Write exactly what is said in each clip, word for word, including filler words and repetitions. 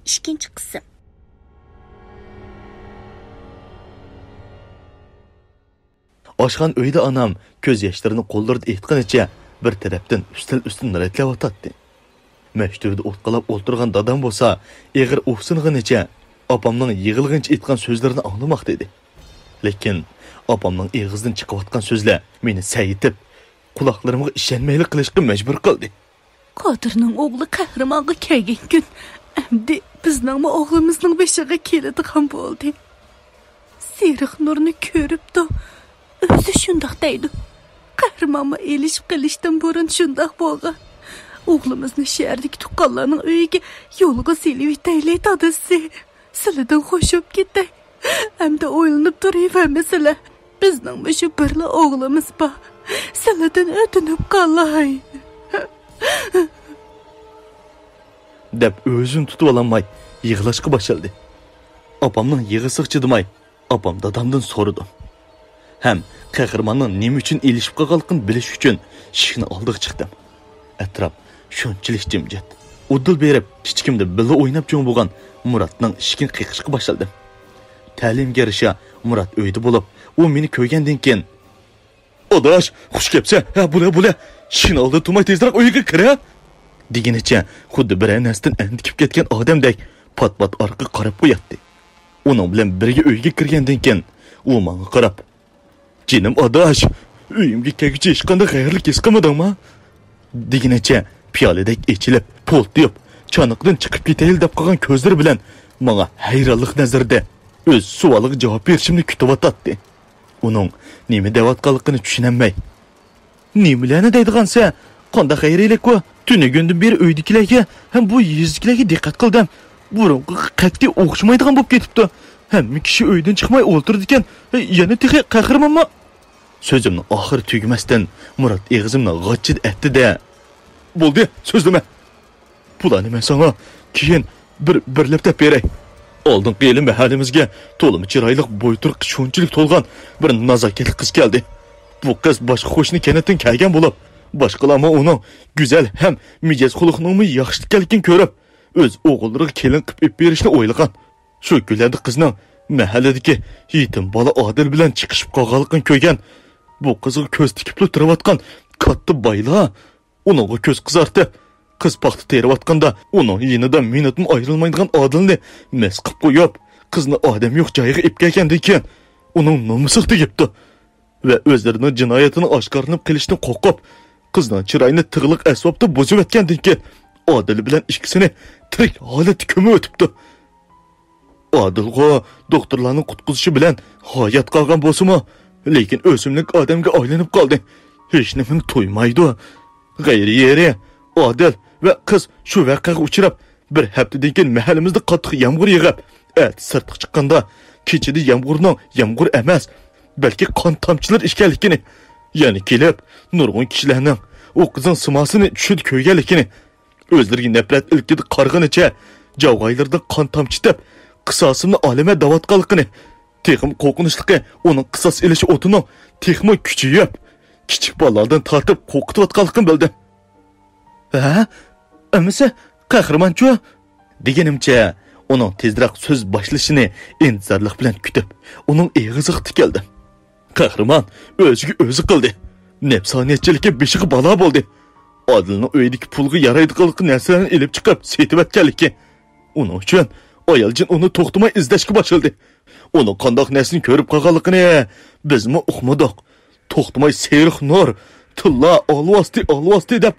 ئىككىنچى قىسىم. ئاشخانا ئۆيدە ئانام كۆز ياشلىرىنى قوللىرىدا ئېيتقىنىچە بىر تەرەپتىن ئۈستەل ئۈستىدىن رەتلەۋاتاتتى. مەشتۇرىدا ئوتقالاپ ئولتۇرغان دادام بولسا ئېغىر ئۇھسىنغىنىچە ئاپامنىڭ يىغلىغىنىچە ئېيتقان سۆزلىرىنى ئاڭلىماقتا ئىدى. لېكىن ئاپامنىڭ ئېغىزىدىن چىقىۋاتقان سۆزلەر مېنى سەيىتىپ، قۇلاقلىرىمغا ئىشەنمەيلا قېلىشقا مەجبۇر قىلدى. قادىرنىڭ ئوغلى قەھرىمانغا كەلگەن كۈن ئەمدى بىزنىڭمۇ ئوغلىمىزنىڭ بېشىغا كېلىدىغان بولدى. سېرىق نۇرنى كۆرۈپتۇ. ئۆزى شۇنداق دەيدۇ. قەھرىمانمۇ ئېلىشىپ قېلىشتىن بۇرۇن شۇنداق بولغان. ئوغلىمىزنى شەھەردىكى تۇغقانلارنىڭ ئۆيىگە يولغا سېلىۋېتەيلى، دادىسى. سىلىدىن خوشۇپ كېتەي. ئەمدى ئويلىنىپ تۇرۇۋەرمىسىلە. بىزنىڭ مۇشۇ بىرلا ئوغلىمىز بار. سىلىدىن ئۆتۈنۈپ قالاي. دەپ ئۆزىنى تۇتۇۋالالماي يىغلاشقا باشلىدى. ئاپامنىڭ يىغىسىغا چىدىماي، ئاپام دادامدىن سورىدىم. ھەم قەھرىماننىڭ نېمە ئۈچۈن ئېلىشىپ قالغانلىقىنى بىلىش ئۈچۈن ئىشىكنى ئالدىغا چىقتىم. ئەتراپ شۇنچىلىك جىمجىت. ئۇدۇل بېرىپ، كىچىكىمدە بىللە ئويناپ چوڭ بولغان مۇراتنىڭ ئىشىكىنى قېقىشقا باشلىدىم. تەلىيىمگە يارىشا، مۇرات ئۆيدە بولۇپ، ئۇ مېنى كۆرگەندىن كېيىن، «ئاداش، خۇش كەپسەن. ھە، بولە، بولە. ئىشىكنى ئالدىدا تۇرماي تېزرەك ئۆيگە كىرە!» دېگىنىچە، خۇددى بىرەر نەرسىدىن ئەندىكىپ كەتكەن ئادەمدەك پات-پات ئارقىغا قاراپ قوياتتى. ئۇنىڭ بىلەن بىرگە ئۆيگە كىرگەندىن كېيىن، ئۇ ماڭا قاراپ، «جېنىم ئاداش، ئۆيۈمگە كەلگۈچە ھېچقانداق قەيەرلىك ھېس قىلمىدىڭما؟» دېگىنىچە پىيالىدەك ئېچىلىپ، پولتىيىپ، چانىقىدىن چىقىپ كېتەيلى دەپ قالغان كۆزلىرى بىلەن ماڭا ھەيرانلىق نەزىرىدە ئۆز سوئالىغا جاۋاب بېرىشىمنى كۈتۈۋاتاتتى. ئۇنىڭ نېمە دەۋاتقانلىقىنى چۈشىنەلمەي، «نېمىلەرنى دەيدىغانسەن؟ قانداق خەيرىيلىكۇ؟ تۈنۈگۈندىن بېرى ئۆيدىكىلەرگە ھەم بۇ يېزىدىكىلەرگە دىققەت قىلدىم. بۇرۇنقىغا قەتئىي ئوخشىمايدىغان بولۇپ كېتىپتۇ. ھەممە كىشى ئۆيدىن چىقماي ئولتۇرىدىكەن، يەنە تېخى قەھرىمانمۇ؟» سۆزۈمنىڭ ئاخىرى تۈگىمەستىن، مۇرات ئېغىزىمنى غاچچىدە ئەتتى-دە، «بولدى، سۆزلىمە. بۇلارنى مەن ساڭا كېيىن بىر، بىرلەپ دەپ بېرەي.» ئالدىنقى يىلى مەھەللىمىزگە تولىمۇ چىرايلىق، بويتۇرقى شۇنچىلىك تولغان بىر نازاكەتلىك قىز كەلدى. بۇ قىز باشقا قوشنا كەنتتىن كەلگەن بولۇپ، باشقىلارمۇ ئۇنىڭ گۈزەل ھەم مىجەز خۇلقىنىڭمۇ ياخشى ئىكەنلىكىنى كۆرۈپ، ئۆز ئوغۇللىرىغا كېلىن قىلىپ ئېلىپ بېرىشنى ئويلىغان. شۇ كۈنلەردە قىزنىڭ مەھەللىدىكى يېتىم بالا ئادىل بىلەن چىقىشىپ قالغانلىقىنى كۆرگەن، بۇ قىزغا كۆز تىكىپلا تۇرۇۋاتقان كاتتا بايلار ئۇنىڭغا كۆز قىزارتىپ، قىز پاختا تېرىۋاتقاندا ئۇنىڭ يېنىدا مىنۇتمۇ ئايرىلمايدىغان ئادىلنى مەس قىلىپ قويۇپ، قىزنى ئادەم يوق جايغا ئېلىپ كەلگەندىن كېيىن ئۇنىڭ نومۇسىغا تېگىپتۇ ۋە ئۆزلىرىنىڭ جىنايىتىنىڭ ئاشكارىلىنىپ قېلىشىدىن قورقۇپ، قىزنىڭ چىرايىنى تىغلىق ئەسۋابتا بۇزۇۋەتكەندىن كېيىن ئادىل بىلەن ئىككىسىنى تىرىك ھالەتتە كۆمۈۋېتىپتۇ. ئادىلغۇ دوختۇرلارنىڭ قۇتقۇزۇشى بىلەن ھايات قالغان بولسىمۇ، لېكىن ئۆسۈملۈك ئادەمگە ئايلىنىپ قالدى. ھېچنېمىنى تۇيمايدۇ. غەيرىي يېرى، ئادىل ۋە قىز شۇ ۋەقەگە ئۇچراپ، بىر ھەپتىدىن كېيىن مەھەللىمىزدە قاتتىق يامغۇر يېغىپ، ئەتە سىرتقا چىققاندا، كېچىدە يامغۇرنىڭ يامغۇر ئەمەس، بەلكى قان تامچىلىرى ئىكەنلىكىنى، يەنە كېلىپ نۇرغۇن كىشىلەرنىڭ ئۇ قىزنىڭ سىماسىنى چۈشىدە كۆرگەنلىكىنى، ئۆزلىرىگە نەپرەت ئىلكىدە قارىغىنىچە جاۋايلىرىدىن قان تامچىتىپ، قىساسىمنى ئالىمەن دەۋاتقانلىقىنى، تېخىمۇ قورقۇنچلۇقى ئۇنىڭ قىساس ئېلىش ئوتىنىڭ تېخىمۇ كۈچىيىپ، كىچىك بالىلاردىن تارتىپ قورقۇتۇۋاتقانلىقىنى بىلدىم. ھە؟ ئەمىسە قەھرىمانچۇ؟ دېگىنىمچە، ئۇنىڭ تېزرەك سۆز باشلىشىنى ئىنتىزارلىق بىلەن كۈتۈپ، ئۇنىڭ ئېغىزىغا تىكەلدىم. قەھرىمان ئۆزىگە ئۆزى قىلدى. نەپسانىيەتچىلىكى بېشىغا بالا بولدى. ئادىلنىڭ ئۆيىدىكى پۇلغا يارايدىغانلىقى نەرسىلەرنى ئېلىپ چىقىپ سېتىۋەتكەنلىكى. ئۇنىڭ ئۈچۈن ئايال جىن ئۇنى توختىماي ئىزدەشكە باشلىدى. ئۇنىڭ قانداق نەرسىنى كۆرۈپ قالغانلىقىنى بىزمۇ ئۇقمىدۇق. توختىماي سېرىق نۇر، تىللا، ئالۋاستى، ئالۋاستى دەپ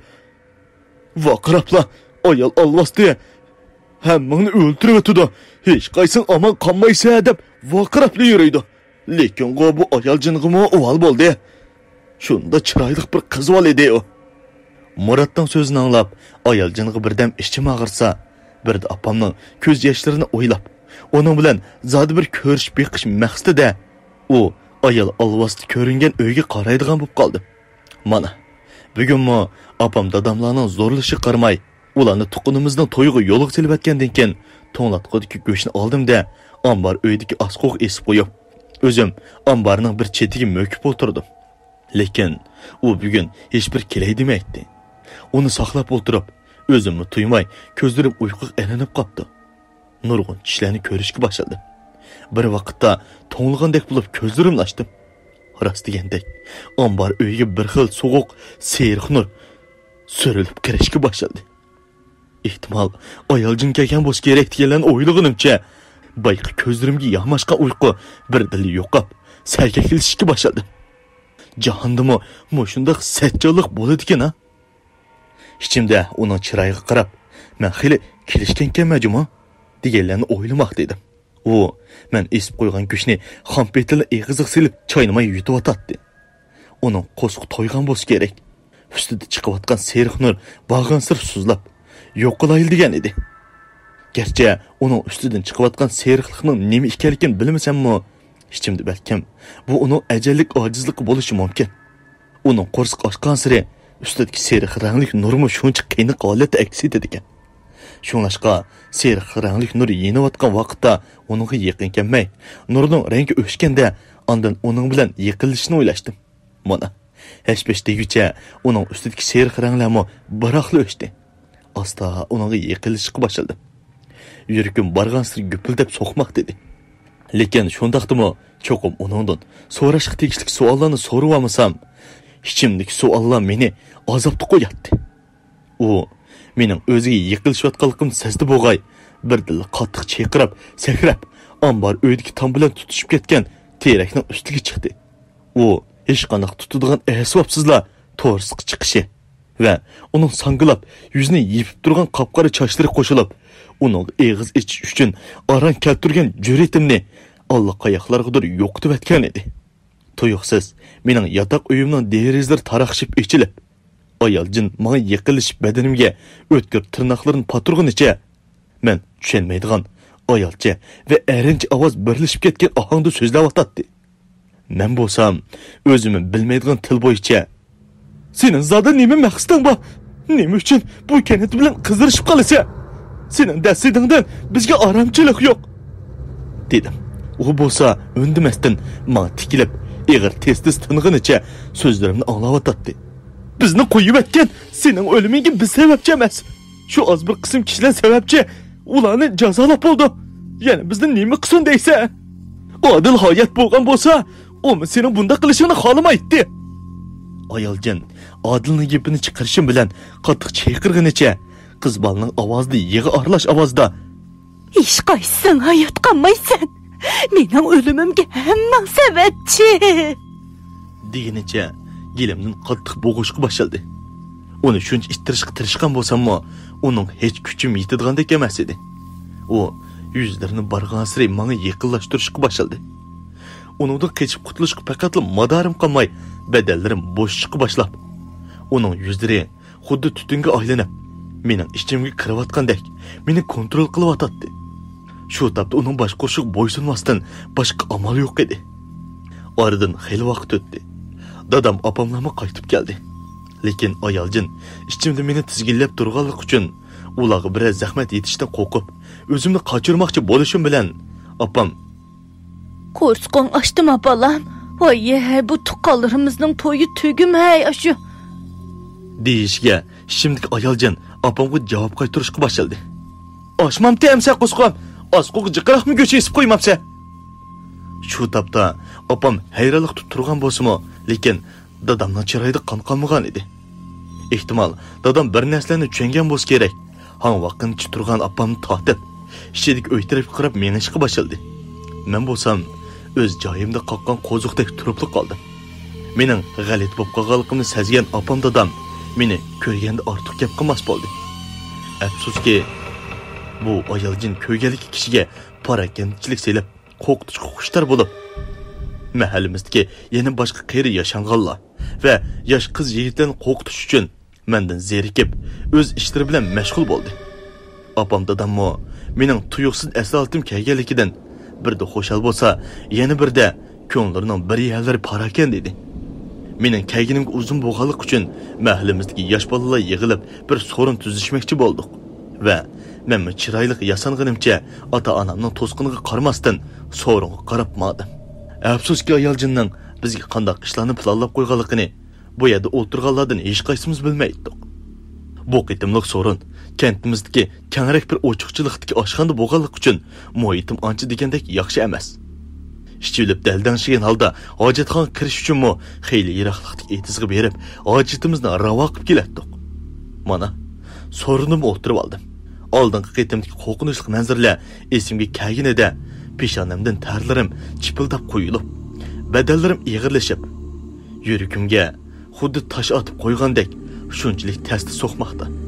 ۋارقىراپلا، «ئايال ئالۋاستى ھەممىڭنى ئۆلتۈرۈۋېتىدۇ، ھېچقايسىڭ ئامان قالمايسەن» دەپ ۋارقىراپلا يۈرىدۇ. لېكىنغۇ بۇ ئايال جىنغىمۇ ئۇۋال بولدى. شۇنداق چىرايلىق بىر قىز ئۇۋال ئىدى ئۇ. مۇراتنىڭ سۆزىنى ئاڭلاپ، ئايال جىنغا بىردەم ئىچىم ئاغرىسا، بىردە ئاپامنىڭ كۆز ياشلىرىنى ئويلاپ، ئۇنىڭ بىلەن زادى بىر كۆرۈشۈپ بېقىش مەقسىتىدە، ئۇ ئايال ئالۋاستى كۆرۈنگەن ئۆيگە قارايدىغان بولۇپ قالدىم. مانا، بۈگۈنمۇ ئاپام داداملارنىڭ زورلىشىغا قارىماي، ئۇلارنى تۇغقىنىمىزنىڭ تويىغا يولغا سېلىۋەتكەندىن كېيىن، توڭلاتقۇدىكى گۆشنى ئالدىم-دە، ئامبار ئۆيدىكى ئاسقوغا ئېسىپ قويۇپ، ئۆزۈم ئامبارنىڭ بىر چېتىگە مۆكۈپ ئولتۇردۇم. لېكىن ئۇ بۈگۈن ھېچبىر كېلەي دېمەيتتى. ئۇنى ساقلاپ ئولتۇرۇپ، ئۆزۈممۇ تۇيماي، كۆزلىرىم ئۇيقۇغا ئايلىنىپ قاپتۇ. نۇرغۇن چۈشلەرنى كۆرۈشكە باشلىدىم. بىر ۋاقىتتا توڭلىغاندەك بولۇپ كۆزلىرىمنى ئاچتىم. راست دېگەندەك، ئامبار ئۆيىگە بىر خىل سوغۇق، سېرىق نۇر سۈرۈلۈپ كىرىشكە باشلىدى. ئېھتىمال، ئايالجان كەلگەن بولسا كېرەك دېگەنلەرنى ئويلىغىنىمچە، بايىقى كۆزلىرىمگە ياماشقان ئۇيقۇ بىردىنلا يوقاپ، سەگەكلىشىشكە باشلىدىم. جاھاندىمۇ مۇشۇنداق سەتجانلىق بولىدىكىن-ھە؟ ئىچىمدە ئۇنىڭ چىرايىغا قاراپ، مەن خېلى كېلىشكەنكەنمەن جۇمۇ دېگەنلەرنى ئويلىماقتا ئىدىم. ئۇ مەن ئېسىپ قويغان گۆشنى خام پېتىلا ئېغىزىغا سېلىپ چاينىماي يۇتۇۋاتاتتى. ئۇنىڭ قورسىقى تويغان بولسا كېرەك. ئۈستىدە چىقىۋاتقان سېرىق نۇر بارغانسېرى سۇسلاپ، يوقىلايلا دېگەن ئىدى. گەرچە ئۇنىڭ ئۈستىدىن چىقىۋاتقان سېرىقلىقنىڭ نېمە ئىكەنلىكىنى بىلمىسەممۇ، ئىچىمدە بەلكىم بۇ ئۇنىڭ ئەجەللىك ئاجىزلىقى بولۇشى مۇمكىن. ئۇنىڭ قورسىقى ئاچقانسېرى ئۈستىدىكى سېرىق رەڭلىك نۇرمۇ شۇنچە قېنىق ھالەتتە ئەكس ئېتىدىكەن. شۇڭلاشقا سېرىق رەڭلىك نۇر يېنىۋاتقان ۋاقىتتا ئۇنىڭغا يېقىن كەلمەي، نۇرنىڭ رەڭگى ئۆچكەندە ئاندىن ئۇنىڭ بىلەن يېقىنلىشىشنى ئويلاشتىم. مانا، ھەش-پەش دېگۈچە ئۇنىڭ ئۈستىدىكى سېرىق رەڭلەرمۇ بىراقلا ئۆچتى. ئاستا ئۇنىڭغا يېقىنلىشىشقا باشلىدىم. يۈرىكىم بارغانسېرى گۈپۈلدەپ سوقماقتا ئىدى. لېكىن شۇنداقتىمۇ چوقۇم ئۇنىڭدىن سوراشقا تېگىشلىك سوئاللارنى سورىۋالمىسام، ئىچىمدىكى سوئاللار مېنى ئازابتا قوياتتى. ئۇ مېنىڭ ئۆزىگە يېقىنلىشىۋاتقانلىقىمنى سەزدى بولغاي، بىردىنلا قاتتىق چىرقىراپ، سەكرەپ، ئامبار ئۆيدىكى تام بىلەن تۇتىشىپ كەتكەن تېرەكنىڭ ئۈستىگە چىقتى. ئۇ ھېچقانداق تۇتىدىغان ئەسۋابسىزلا تورۇسقا چىقىشى ۋە ئۇنىڭ ساڭگىلاپ يۈزىنى يېپىپ تۇرغان قاپقارا چاچلىرى قوشۇلۇپ، ئۇنىڭغا ئېغىز ئېچىش ئۈچۈن ئاران كەلتۈرگەن جۈرئىتىمنى ئاللىقاياقلارغىدۇر يوقىتىۋەتكەن ئىدى. تۇيۇقسىز مېنىڭ ياتاق ئۆيۈمنىڭ دېرىزىلىرى تاراقشىپ ئېچىلىپ، ئايالجان ماڭا يېقىنلىشىپ بەدىنىمگە ئۆتكۈر تىرناقلىرىنى پاتۇرغىنىچە، مەن چۈشەنمەيدىغان ئايالچە ۋە ئەرەنچە ئاۋاز بىرلىشىپ كەتكەن ئاھاڭدا سۆزلەۋاتاتتى. مەن بولسام ئۆزۈممۇ بىلمەيدىغان تىل بويىچە، سېنىڭ زادى نېمە مەقسىتىڭ بار؟ نېمە ئۈچۈن بۇ كەنت بىلەن قىزىرىشىپ قالىسەن؟ سېنىڭ دەسسىتىڭدىن بىزگە ئارامچىلىق يوق، دېدىم. ئۇ بولسا ئۈندىمەستىن ماڭا تىكىلىپ، ئېغىر تېز-تېز تىنغىنىچە سۆزلىرىمنى ئاڭلاۋاتاتتى. بىزنى قويۇۋەتكەن سېنىڭ ئۆلۈمۈڭگە بىز سەۋەبچى ئەمەس. شۇ ئاز بىر قىسىم كىشىلەر سەۋەبچى، ئۇلارنى جازالاپ بولدۇق. يەنە بىزنى نېمە قىلسۇن دەيسەن؟ ئادىل ھايات بولغان بولسا، ئۇمۇ سېنىڭ بۇنداق قىلىشىڭنى خالىمايتتى. ئايالجان ئادىلنىڭ گېپىنى چىقىرىشىم بىلەن قاتتىق چىرقىرىغىنىچە، قىز بالىنىڭ ئاۋازىدا يىغا ئارىلاش ئاۋازدا، ھېچقايسىسىڭ ھايات قالمايسەن. مېنىڭ ئۆلۈمۈمگە ھەممىڭ سەۋەبچى، دېگىنىچە گېلىمدىن قاتتىق بوغۇشقا باشلىدى. ئۇنى شۇنچە ئىتتىرىشقا تىرىشقان بولساممۇ، ئۇنىڭ ھېچ كۈچۈم يېتىدىغاندەك ئەمەس ئىدى. ئۇ يۈزلىرىنى بارغانسېرى ماڭا يېقىنلاشتۇرۇشقا باشلىدى. ئۇنىڭدىن قېچىپ قۇتۇلۇشقا پەقەتلا مادارىم قالماي، بەدەنلىرىم بوشىشىشقا باشلاپ، ئۇنىڭ يۈزلىرى خۇددى تۈتۈنگە ئايلىنىپ، مېنىڭ ئىچىمگە كىرىۋاتقاندەك، مېنى كونترول قىلىۋاتاتتى. شۇ تاپتا ئۇنىڭ باشقۇرۇشىغا بويسۇنماستىن باشقا ئامال يوق ئىدى. ئارىدىن خېلى ۋاقىت ئۆتتى. دادام، ئاپاملارمۇ قايتىپ كەلدى. لېكىن ئايالجان ئىچىمدە مېنى تىزگىنلەپ تۇرغانلىقى ئۈچۈن، ئۇلارغا بىرەر زەخمەت يېتىشتىن قورقۇپ، ئۆزۈمنى قاچۇرماقچى بولۇشۇم بىلەن، ئاپام، قورسىقىڭ ئاچتىما، بالام؟ ۋاي، ھەي، بۇ تۇغقانلىرىمىزنىڭ تويى تۈگىمەي ئاشۇ، دېيىشىگە، ئىچىمدىكى ئايالجان ئاپامغا جاۋاب قايتۇرۇشقا باشلىدى. ئاچمامتى ئەمسە قورسىقىم، ئاسقۇغا جىقراقمۇ گۆش ئېسىپ قويمامسە؟ شۇ تاپتا ئاپام ھەيرانلىقتا تۇرغان بولسىمۇ، لېكىن دادامنىڭ چىرايىدا قان قالمىغان ئىدى. ئېھتىمال، دادام بىر نەرسىلەرنى چۈشەنگەن بولسا كېرەك. ھاڭۋاققىنىچە تۇرغان ئاپامنى تارتىپ، ئىچىدىكى ئۆي تەرەپكە قاراپ مېڭىشقا باشلىدى. مەن بولسام، ئۆز جايىمدا قاققان قوزۇقتەك تۇرۇپلا قالدىم. مېنىڭ غەلىتە بولۇپ قالغانلىقىمنى سەزگەن ئاپام دادام مېنى كۆرگەندە ئارتۇق گەپ قىلماس بولدى. ئەپسۇسكى، بۇ ئايالجان كۆرگەنلىكى كىشىگە پاراكەندىچىلىك سېلىپ، قورقۇتۇشقا خۇشتار بولۇپ، مەھەللىمىزدىكى يەنە باشقا قېرى ياشانغانلار ۋە ياش قىز-يىگىتلەرنى قورقۇتۇش ئۈچۈن مەندىن زېرىكىپ، ئۆز ئىشلىرى بىلەن مەشغۇل بولدى. ئاپام داداممۇ مېنىڭ تۇيۇقسىز ئەسلى ھالىتىم كەلگەنلىكىدىن، بىردە خۇشال بولسا، يەنە بىردە كۆڭۈللىرىنىڭ بىر يەرلىرى پاراكەندە ئىدى. مېنىڭ كەلگىنىمگە ئۇزۇن بولغانلىقى ئۈچۈن مەھەللىمىزدىكى ياش بالىلار يىغىلىپ، بىر سورۇن تۈزۈشمەكچى بولدۇق ۋە مەنمۇ چىرايلىق ياسانغىنىمچە ئاتا-ئانامنىڭ توسقىنىغا قارىماستىن سورۇنغا قاراپ ماڭدىم. ئەپسۇسكى، ئايالجاننىڭ بىزگە قانداق ئىشلارنى پىلانلاپ قويغانلىقىنى بۇ يەردە ئولتۇرغانلاردىن ھېچقايسىمىز بىلمەيتتۇق. بۇ قېتىملىق سورۇن كەنتىمىزدىكى كەڭرەك بىر ئوچۇقچىلىقتىكى ئاشخانا بولغانلىقى ئۈچۈن مۇھىتىم ئانچە دېگەندەك ياخشى ئەمەس. ئىچىۋېلىپ دەلدەڭشىگەن ھالدا ھاجەتخانىغا كىرىش ئۈچۈنمۇ خېلى يىراقلىقتىكى ئېتىزغا بېرىپ، ھاجىتىمىزنى راۋا قىلىپ كېلەتتۇق. مانا، سورۇنۇمغا ئولتۇرۇۋالدىم. ئالدىنقى قېتىمدىكى قورقۇنچلۇق مەنزىرىلەر ئېسىمگە كەلگىنىدە، پېشانەمدىن تەرلىرىم چىپىلداپ قۇيۇلۇپ، بەدەنلىرىم ئېغىرلىشىپ، يۈرىكىمگە خۇددى تاش ئاتىپ قويغاندەك شۇنچىلىك تەستە سوقماقتا.